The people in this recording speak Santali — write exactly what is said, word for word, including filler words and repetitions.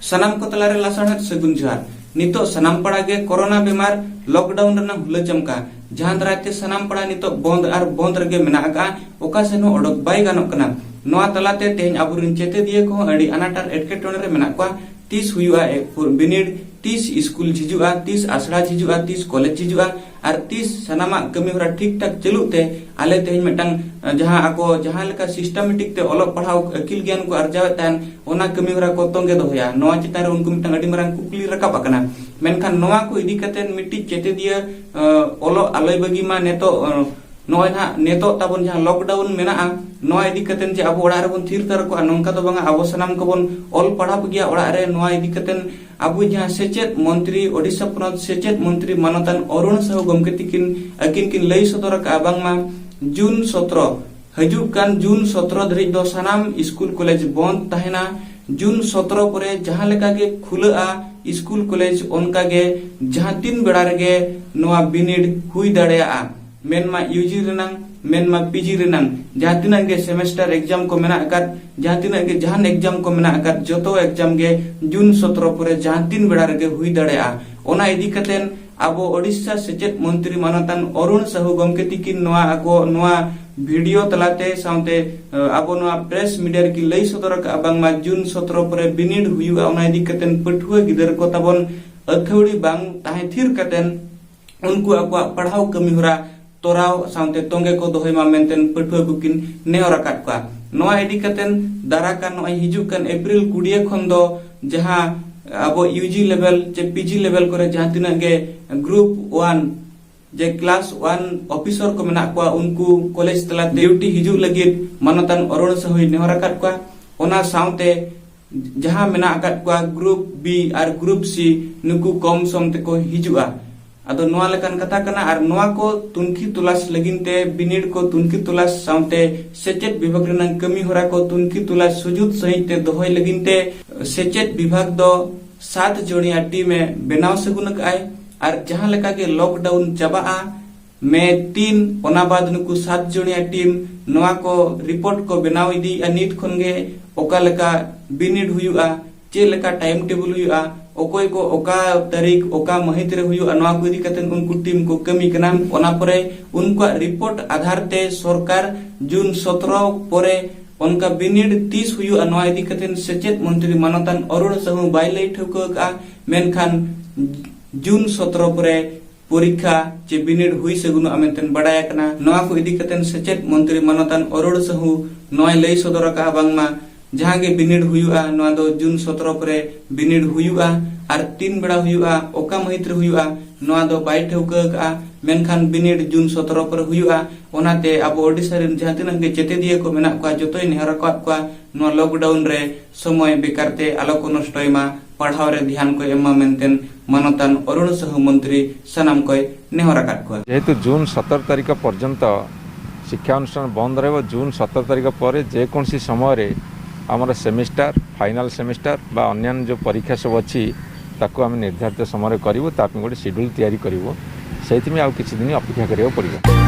ᱥᱟᱱᱟᱢ ᱠᱚ ᱛᱟᱞᱟᱨᱮ ᱞᱟᱥᱟᱲᱦᱮᱫ ᱥᱟᱹᱜᱩᱱ ᱡᱚᱦᱟᱨ᱾ ᱱᱤᱛᱚᱜ ᱥᱟᱱᱟᱢ ᱯᱟᱲᱟ ᱜᱮ ᱠᱳᱨᱳᱱᱟ ᱵᱤᱢᱟᱨ ᱞᱚᱠᱰᱟᱣᱩᱱ ᱨᱮᱱᱟᱜ ᱦᱩᱞᱟᱹ ᱪᱟᱢᱠᱟ, ᱡᱟᱦᱟᱸ ᱫᱟᱨᱟᱭ ᱛᱮ ᱥᱟᱱᱟᱢ ᱯᱟᱲᱟ ᱱᱤᱛᱚᱜ ᱵᱚᱱᱫ ᱟᱨ ᱵᱚᱱᱫ ᱨᱮᱜᱮ ᱢᱮᱱᱟᱜ ᱟᱠᱟᱫᱼᱟ, ᱚᱠᱟ ᱥᱮᱱ ᱦᱚᱸ ᱚᱰᱚᱠ ᱵᱟᱭ ᱜᱟᱱᱚᱜ ᱠᱟᱱᱟ᱾ ᱱᱚᱣᱟ ᱛᱟᱞᱟᱛᱮ ᱛᱮᱦᱮᱧ ᱟᱵᱚᱨᱮᱱ ᱪᱮᱛᱮᱫᱤᱭᱟᱹ ᱠᱚᱦᱚᱸ ᱟᱹᱰᱤ ᱟᱱᱟᱴ ᱟᱨ ᱮᱴᱠᱮᱴᱚᱬᱮ ᱨᱮ ᱢᱮᱱᱟᱜ ᱠᱚᱣᱟ᱾ ᱛᱤᱥ ᱦᱩᱭᱩᱜᱼᱟ ᱮ, ᱯᱩᱨ-, ᱵᱤᱱᱤᱰ, ᱛᱤᱥ ᱥᱠᱩᱞ ᱡᱷᱤᱡᱩᱜᱼᱟ, ᱛᱤᱥ ᱟᱥᱲᱟ ᱡᱷᱤᱡᱩᱜᱼᱟ, ᱛᱤᱥ ᱠᱚᱞᱮᱡᱽ ᱡᱷᱤᱡᱩᱜᱼᱟ, ᱟᱨ ᱛᱤᱥ ᱥᱟᱱᱟᱢᱟᱜ ᱠᱟᱹᱢᱤ ᱦᱚᱨᱟ ᱴᱷᱤᱠ ᱴᱷᱟᱠ ᱪᱟᱹᱞᱩᱜ ᱛᱮ ᱟᱞᱮ ᱛᱮᱦᱮᱧ ᱢᱤᱫᱴᱟᱝ, ᱮ, ᱡᱟᱦᱟᱸ ᱟᱠᱚ ᱡᱟᱦᱟᱸ ᱞᱮᱠᱟ systematic ᱛᱮ ᱚᱞᱚᱜ ᱯᱟᱲᱦᱟᱣ ᱟᱹᱠᱤᱞ ᱜᱮᱭᱟᱱ ᱠᱚ ᱟᱨᱡᱟᱣᱮᱫ ᱛᱟᱦᱮᱱ, ᱚᱱᱟ ᱠᱟᱹᱢᱤ ᱦᱚᱨᱟ ᱠᱚ ᱛᱚᱸᱜᱮ ᱫᱚᱦᱚᱭᱟ᱾ ᱱᱚᱣᱟ ᱪᱮᱛᱟᱱ ᱨᱮ ᱩᱱᱠᱩ ᱢᱤᱫᱴᱟᱝ ᱟᱹᱰᱤ ᱢᱟᱨᱟᱝ ᱠᱩᱠᱞᱤ ᱨᱟᱠᱟᱵ ᱟᱠᱟᱱᱟ᱾ ᱢᱮᱱᱠᱷᱟᱱ ᱱᱚᱣᱟ ᱠᱚ ᱤᱫᱤ ᱠᱟᱛᱮ ᱢᱤᱫᱴᱤᱡ ᱪᱮᱛᱮᱫᱤᱭᱟᱹ, ᱮ, ᱚᱞᱚᱜ ᱟᱞᱚᱭ ᱵᱟᱹᱜᱤ ᱢᱟ, ᱱᱤᱛᱚᱜ, ᱮ, ᱱᱚᱜᱼᱚᱭ ᱱᱟᱦᱟᱜ ᱱᱤᱛᱚᱜ ᱛᱟᱵᱚᱱ ᱡᱟᱦᱟᱸ ᱞᱚᱠᱰᱟᱣᱩᱱ ᱢᱮᱱᱟᱜᱼᱟ, ᱱᱚᱣᱟ ᱤᱫᱤ ᱠᱟᱛᱮ ᱡᱮ ᱟᱵᱚ ᱚᱲᱟᱜ ᱨᱮᱵᱚᱱ ᱛᱷᱤᱨ ᱛᱷᱟᱨ ᱠᱚᱜᱼᱟ, ᱱᱚᱝᱠᱟ ᱫᱚ ᱵᱟᱝᱟ᱾ ᱟᱵᱚ ᱥᱟᱱᱟᱢ ᱠᱚᱵᱚᱱ ᱚᱞ ᱯᱟᱲᱦᱟᱣ ᱜᱮᱭᱟ ᱚᱲᱟᱜ ᱨᱮ᱾ ᱱᱚᱣᱟ ᱤᱫᱤ ᱠᱟᱛᱮ ᱟᱵᱚ ᱡᱟᱦᱟᱸ ᱥᱮᱪᱮᱫ ᱢᱚᱱᱛᱨᱤ, ᱳᱰᱤᱥᱟ ᱯᱚᱱᱚᱛ ᱥᱮᱪᱮᱫ ᱢᱚᱱᱛᱨᱤ ᱢᱟᱱᱚᱛᱟᱱ ᱚᱨᱩᱬ ᱥᱟᱦᱩ ᱜᱚᱢᱠᱮ ᱛᱤᱠᱤᱱ, ᱟᱹᱠᱤᱱ ᱠᱤᱱ ᱞᱟᱹᱭ ᱥᱚᱫᱚᱨ ᱟᱠᱟᱫᱼᱟ ᱵᱟᱝᱢᱟ ᱡᱩᱱ ᱥᱚᱛᱨᱚ, ᱦᱤᱡᱩᱜ ᱠᱟᱱ ᱡᱩᱱ ᱥᱚᱛᱨᱚ ᱫᱷᱟᱹᱨᱤᱡ ᱫᱚ ᱥᱟᱱᱟᱢ ᱥᱠᱩᱞ ᱠᱚᱞᱮᱡᱽ ᱵᱚᱱᱫ ᱛᱟᱦᱮᱱᱟ᱾ ᱡᱩᱱ ᱥᱚᱛᱨᱚ ᱯᱚᱨᱮ ᱡᱟᱦᱟᱸ ᱞᱮᱠᱟ ᱜᱮ ᱠᱷᱩᱞᱟᱹᱜᱼᱟ ᱥᱠᱩᱞ ᱠᱚᱞᱮᱡᱽ, ᱚᱱᱠᱟ ᱜᱮ ᱡᱟᱦᱟᱸ ᱛᱤᱱ ᱵᱮᱲᱟ ᱨᱮᱜᱮ ᱱᱚᱣᱟ ᱵᱤᱱᱤᱰ ᱦᱩᱭ ᱫᱟᱲᱮᱭᱟᱜᱼᱟ, ᱢᱮᱱᱢᱟ ᱭᱩ ᱡᱤ ᱨᱮᱱᱟᱝ, ᱢᱮᱱᱢᱟ ᱯᱤ ᱡᱤ ᱨᱮᱱᱟᱝ, ᱡᱟᱦᱟᱸ ᱛᱤᱱᱟᱹᱜ ᱜᱮ ᱥᱮᱢᱮᱥᱴᱟᱨ ᱮᱠᱡᱟᱢ ᱠᱚ ᱢᱮᱱᱟᱜ ᱟᱠᱟᱫ, ᱡᱟᱦᱟᱸ ᱛᱤᱱᱟᱹᱜ ᱜᱮ ᱡᱟᱦᱟᱱ ᱮᱠᱡᱟᱢ ᱠᱚ ᱢᱮᱱᱟᱜ ᱟᱠᱟᱫ, ᱡᱚᱛᱚ ᱮᱠᱡᱟᱢ ᱜᱮ ᱡᱩᱱ ᱥᱚᱛᱨᱚ ᱯᱚᱨᱮ ᱡᱟᱦᱟᱸ ᱛᱤᱱ ᱵᱮᱲᱟ ᱨᱮᱜᱮ ᱦᱩᱭ ᱫᱟᱲᱮᱭᱟᱜᱼᱟ᱾ ᱚᱱᱟ ᱤᱫᱤ ᱠᱟᱛᱮ ᱟᱵᱚ ᱳᱰᱤᱥᱟ ᱥᱮᱪᱮᱫ ᱢᱚᱱᱛᱨᱤ ᱢᱟᱱᱚᱛᱟᱱ ᱚᱨᱩᱬ ᱥᱟᱦᱩ ᱜᱚᱢᱠᱮ ᱛᱤᱠᱤᱱ ᱱᱚᱣᱟ ᱟᱠᱚ ᱱᱚᱣᱟ ᱵᱷᱤᱰᱤᱭᱳ ᱛᱟᱞᱟᱛᱮ ᱥᱟᱶᱛᱮ, ᱮ, ᱟᱵᱚ ᱱᱚᱣᱟ ᱯᱨᱮᱥ ᱢᱤᱰᱤᱭᱟ ᱨᱮᱠᱤᱱ ᱞᱟᱹᱭ ᱥᱚᱫᱚᱨ ᱟᱠᱟᱫᱼᱟ ᱵᱟᱝᱢᱟ ᱡᱩᱱ ᱥᱚᱛᱨᱚ ᱯᱚᱨᱮ ᱵᱤᱱᱤᱰ ᱦᱩᱭᱩᱜᱼᱟ᱾ ᱚᱱᱟ ᱤᱫᱤ ᱠᱟᱛᱮ ᱯᱟᱹᱴᱷᱩᱣᱟᱹ ᱜᱤᱫᱟᱹᱨ ᱠᱚ ᱛᱟᱵᱚᱱ ᱟᱹᱛᱷᱟᱹᱣᱲᱤ ᱵᱟᱝ ᱛᱟᱦᱮᱸ ᱛᱷᱤᱨ ᱠᱟᱛᱮ ᱩᱱᱠᱩ ᱟᱠᱚᱣᱟᱜ ᱯᱟᱲᱦᱟᱣ ᱠᱟᱹᱢᱤ ᱦᱚᱨᱟ ᱛᱚᱨᱟᱣ ᱥᱟᱶᱛᱮ ᱛᱚᱸᱜᱮ ᱠᱚ ᱫᱚᱦᱚᱭ ᱢᱟ ᱢᱮᱱᱛᱮ ᱯᱟᱹᱴᱷᱩᱣᱟᱹ ᱠᱚᱠᱤᱱ ᱱᱮᱦᱚᱨ ᱟᱠᱟᱫ ᱠᱚᱣᱟ᱾ ᱱᱚᱣᱟ ᱤᱫᱤ ᱠᱟᱛᱮ ᱫᱟᱨᱟ ᱠᱟᱱ ᱱᱚᱜᱼᱚᱭ ᱦᱤᱡᱩᱜ ᱠᱟᱱ ᱮᱯᱨᱤᱞ ᱠᱩᱲᱤᱭᱟᱹ ᱠᱷᱚᱱ ᱫᱚ ᱡᱟᱦᱟᱸ ᱟᱵᱚ ᱭᱩ ᱡᱤ ᱞᱮᱵᱮᱞ ᱪᱮ ᱯᱤ ᱡᱤ ᱞᱮᱵᱮᱞ ᱠᱚᱨᱮ ᱡᱟᱦᱟᱸ ᱛᱤᱱᱟᱹᱜ ᱜᱮ ᱜᱨᱩᱯ ᱚᱣᱟᱱ ᱡᱮ ᱠᱞᱟᱥ ᱚᱣᱟᱱ ᱚᱯᱷᱤᱥᱚᱨ ᱠᱚ ᱢᱮᱱᱟᱜ ᱠᱚᱣᱟ, ᱩᱱᱠᱩ ᱠᱚᱞᱮᱡᱽ ᱛᱟᱞᱟᱛᱮ ᱰᱤᱭᱩᱴᱤ ᱦᱤᱡᱩᱜ ᱞᱟᱹᱜᱤᱫ ᱢᱟᱱᱚᱛᱟᱱ ᱚᱨᱩᱬ ᱥᱟᱦᱩᱭ ᱱᱮᱦᱚᱨ ᱟᱠᱟᱫ ᱠᱚᱣᱟ᱾ ᱚᱱᱟ ᱥᱟᱶᱛᱮ ᱡᱟᱦᱟᱸ ᱢᱮᱱᱟᱜ ᱟᱠᱟᱫ ᱠᱚᱣᱟ group B R group C, ᱱᱩᱠᱩ ᱠᱚᱢ ᱥᱚᱢ ᱛᱮᱠᱚ ᱦᱤᱡᱩᱜᱼᱟ᱾ ᱟᱫᱚ ᱱᱚᱣᱟ ᱞᱮᱠᱟᱱ ᱠᱟᱛᱷᱟ ᱠᱟᱱᱟ᱾ ᱟᱨ ᱱᱚᱣᱟ ᱠᱚ ᱛᱩᱱᱠᱷᱤ ᱛᱚᱞᱟᱥ ᱞᱟᱹᱜᱤᱫ ᱛᱮ, ᱵᱤᱱᱤᱰ ᱠᱚ ᱛᱩᱱᱠᱷᱤ ᱛᱚᱞᱟᱥ ᱥᱟᱶᱛᱮ ᱥᱮᱪᱮᱫ ᱵᱤᱵᱷᱟᱜᱽ ᱨᱮᱱᱟᱜ ᱠᱟᱹᱢᱤ ᱦᱚᱨᱟ ᱠᱚ ᱛᱩᱱᱠᱷᱤ ᱛᱚᱞᱟᱥ ᱥᱩᱡᱩᱛ ᱥᱟᱺᱦᱤᱡ ᱛᱮ ᱫᱚᱦᱚᱭ ᱞᱟᱹᱜᱤᱫ ᱛᱮ ᱥᱮᱪᱮᱫ ᱵᱤᱵᱷᱟᱜᱽ ᱫᱚ ᱥᱟᱛ ᱡᱚᱱᱤᱭᱟ ᱴᱤᱢ ᱮ ᱵᱮᱱᱟᱣ ᱥᱟᱹᱜᱩᱱ ᱟᱠᱟᱫᱼᱟᱭ᱾ ᱟᱨ ᱡᱟᱦᱟᱸ ᱞᱮᱠᱟ ᱜᱮ ᱞᱚᱠᱰᱟᱣᱩᱱ ᱪᱟᱵᱟᱜᱼᱟ ᱢᱮ ᱛᱤᱱ, ᱚᱱᱟ ᱵᱟᱫ ᱱᱩᱠᱩ ᱥᱟᱛ ᱡᱚᱱᱤᱭᱟ ᱴᱤᱢ ᱱᱚᱣᱟ ᱠᱚ ᱨᱤᱯᱳᱨᱴ ᱠᱚ ᱵᱮᱱᱟᱣ ᱤᱫᱤᱭᱮᱫᱼᱟ ᱱᱤᱛ ᱠᱷᱚᱱ ᱜᱮ, ᱚᱠᱟ ᱞᱮᱠᱟ ᱵᱤᱱᱤᱰ ᱦᱩᱭᱩᱜᱼᱟ, ᱪᱮᱫ ᱞᱮᱠᱟ ᱴᱟᱭᱤᱢ ᱴᱮᱵᱚᱞ ᱦᱩᱭᱩᱜᱼᱟ, ᱚᱠᱚᱭ ᱠᱚ ᱚᱠᱟ ᱛᱟᱹᱨᱤᱠᱷ ᱚᱠᱟ ᱢᱟᱹᱦᱤᱛ ᱨᱮ ᱦᱩᱭᱩᱜᱼᱟ, ᱱᱚᱣᱟ ᱠᱚ ᱤᱫᱤ ᱠᱟᱛᱮ ᱩᱱᱠᱩ ᱴᱤᱢ ᱠᱚ ᱠᱟᱹᱢᱤ ᱠᱟᱱᱟ᱾ ᱚᱱᱟ ᱯᱚᱨᱮ ᱩᱱᱠᱩᱣᱟᱜ ᱨᱤᱯᱳᱨᱴ ᱟᱫᱷᱟᱨ ᱛᱮ ᱥᱚᱨᱠᱟᱨ ᱡᱩᱱ ᱥᱚᱛᱨᱚ ᱯᱚᱨᱮ ᱚᱱᱠᱟ ᱵᱤᱱᱤᱰ ᱛᱤᱥ ᱦᱩᱭᱩᱜᱼᱟ, ᱱᱚᱣᱟ ᱤᱫᱤ ᱠᱟᱛᱮ ᱥᱮᱪᱮᱫ ᱢᱚᱱᱛᱨᱤ ᱢᱟᱱᱚᱛᱟᱱ ᱚᱨᱩᱬ ᱥᱟᱦᱩ ᱵᱟᱭ ᱞᱟᱹᱭ ᱴᱷᱟᱹᱣᱠᱟᱹ ᱟᱠᱟᱫᱼᱟ᱾ ᱢᱮᱱᱠᱷᱟᱱ ᱡᱩᱱ ᱥᱚᱛᱨᱚ ᱯᱚᱨᱮ ᱯᱚᱨᱤᱠᱠᱷᱟ ᱪᱮ ᱵᱤᱱᱤᱰ ᱦᱩᱭ ᱥᱟᱹᱜᱩᱱᱚᱜᱼᱟ ᱢᱮᱱᱛᱮ ᱵᱟᱰᱟᱭ ᱟᱠᱟᱱᱟ᱾ ᱱᱚᱣᱟ ᱠᱚ ᱤᱫᱤ ᱠᱟᱛᱮ ᱥᱮᱪᱮᱫ ᱢᱚᱱᱛᱨᱤ ᱢᱟᱱᱚᱛᱟᱱ ᱚᱨᱩᱬ ᱥᱟᱦᱩ ᱱᱚᱣᱟᱭ ᱞᱟᱹᱭ ᱥᱚᱫᱚᱨ ᱟᱠᱟᱫᱼᱟ, ᱵᱟᱝᱢᱟ ᱡᱟᱦᱟᱸ ᱜᱮ ᱵᱤᱱᱤᱰ ᱦᱩᱭᱩᱜᱼᱟ, ᱱᱚᱣᱟ ᱫᱚ ᱡᱩᱱ ᱥᱚᱛᱨᱚ ᱯᱚᱨᱮ ᱵᱤᱱᱤᱰ ᱦᱩᱭᱩᱜᱼᱟ᱾ ᱟᱨ ᱛᱤᱱ ᱵᱮᱲᱟ ᱦᱩᱭᱩᱜᱼᱟ, ᱚᱠᱟ ᱢᱟᱹᱦᱤᱛ ᱨᱮ ᱦᱩᱭᱩᱜᱼᱟ, ᱱᱚᱣᱟ ᱫᱚ ᱵᱟᱭ ᱴᱷᱟᱹᱣᱠᱟᱹ ᱟᱠᱟᱫᱼᱟ᱾ ᱢᱮᱱᱠᱷᱟᱱ ᱵᱤᱱᱤᱰ ᱡᱩᱱ ᱥᱚᱛᱨᱚ ᱯᱚᱨᱮ ᱦᱩᱭᱩᱜᱼᱟ᱾ ᱚᱱᱟᱛᱮ ᱟᱵᱚ ᱳᱰᱤᱥᱟ ᱨᱮᱱ ᱡᱟᱦᱟᱸ ᱛᱤᱱᱟᱹᱜ ᱜᱮ ᱪᱮᱛᱮᱫᱤᱭᱟᱹ ᱠᱚ ᱢᱮᱱᱟᱜ ᱠᱚᱣᱟ, ᱡᱚᱛᱚᱭ ᱱᱮᱦᱚᱨ ᱟᱠᱟᱫ ᱠᱚᱣᱟ, ᱱᱚᱣᱟ ᱞᱚᱠᱰᱟᱣᱩᱱ ᱨᱮ ᱥᱚᱢᱚᱭ ᱵᱮᱠᱟᱨ ᱛᱮ ᱟᱞᱚ ᱠᱚ ᱱᱚᱥᱴᱚᱭ ᱢᱟ, ᱯᱟᱲᱦᱟᱣ ᱨᱮ ᱫᱷᱮᱭᱟᱱ ᱠᱚ ᱮᱢ ᱢᱟ ᱢᱮᱱᱛᱮ ᱢᱟᱱᱚᱛᱟᱱ ᱚᱨᱩᱬ ᱥᱟᱦᱩ ᱢᱚᱱᱛᱨᱤ ᱥᱟᱱᱟᱢ ᱠᱚᱭ ᱱᱮᱦᱚᱨ ᱟᱠᱟᱫ ᱠᱚᱣᱟ᱾ ᱡᱮᱦᱮᱛᱩ ᱡᱩᱱ ᱥᱚᱛᱨᱚ ᱛᱟᱹᱨᱤᱠᱷ ᱯᱚᱨᱡᱚᱱᱛᱚ ᱥᱤᱠᱠᱷᱟ ᱚᱱᱩᱥᱴᱷᱟᱱ ᱵᱚᱱᱫ ᱨᱮᱦᱚᱸ, ᱡᱩᱱ ᱥᱚᱛᱨᱚ ᱛᱟᱹᱨᱤᱠᱷ ᱯᱚᱨᱮ ᱡᱮᱠᱳᱱᱥᱤ ᱥᱚᱢᱚᱭ ᱨᱮ ᱟᱢᱟᱜ ᱥᱮᱢᱤᱥᱴᱟᱨ, ᱯᱷᱟᱭᱱᱟᱞ ᱥᱮᱢᱤᱥᱴᱟᱨ ᱵᱟ ᱚᱱᱭᱟᱱᱭᱚ ᱡᱮ ᱯᱚᱨᱤᱠᱠᱷᱟ ᱥᱚᱵ ᱚᱪᱷᱤ, ତାକୁ ଆମେ ନିର୍ଦ୍ଧାରିତ ସମୟରେ କରିବୁ। ତା ପାଇଁ ଗୋଟେ ସିଡ୍ୟୁଲ୍ ତିଆରି କରିବୁ। ସେଇଥିପାଇଁ ଆଉ କିଛି ଦିନ ଅପେକ୍ଷା କରିବାକୁ ପଡ଼ିବ।